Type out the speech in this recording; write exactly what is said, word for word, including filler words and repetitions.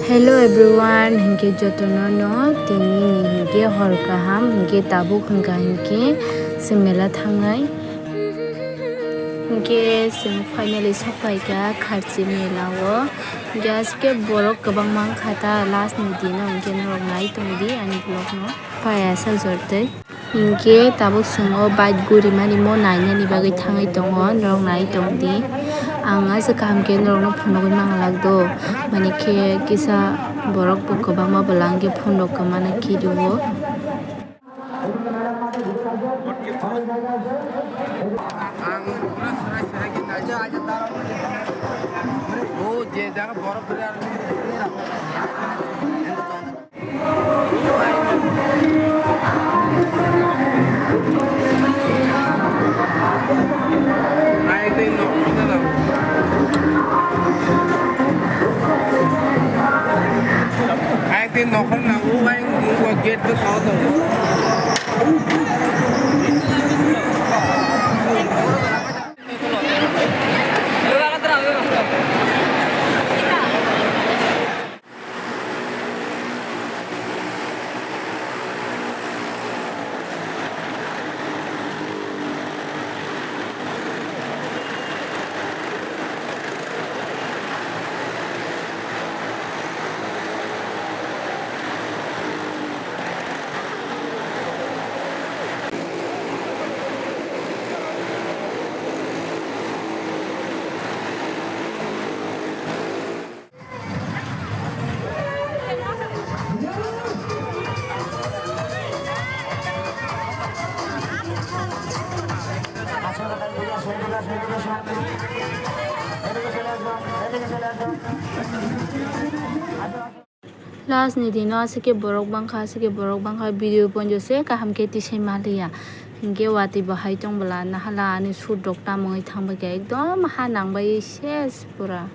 Hello everyone, hinkhe jotono no tini ni hinkhe hor kaham, hinkhe tabuk hwnkha hinkhe se mela thangnai. Hinkhe se finally sokphaikha Kharchi mela o. Hinkhe aske borok kwbangma wngkha ta last ni dino, hinkhe norok nai tongdi ani vlog no. Paya sa jortwi. Hinkhe tabuk chwng o bike gurimani mo nainani bagwi thangwi tongo, norok nai tongdi. Ang aswk kaham khe norokno phunugwi manglak do, mani khe kisa borok bo kwbangma bwla hinkhe phone rok kwmana kirio. Ayang tin nokhor nango, ayang gate to sao tongo. Last ni dino aswk khe borok bangkha, aswk khe borok bangkha, video pono se kaham khe tisai maliya. Hinkhe watwi bo hai tong bwla nahala ani shoot rok tamungwi thangbai khe ekdom ha nangbai ses pura.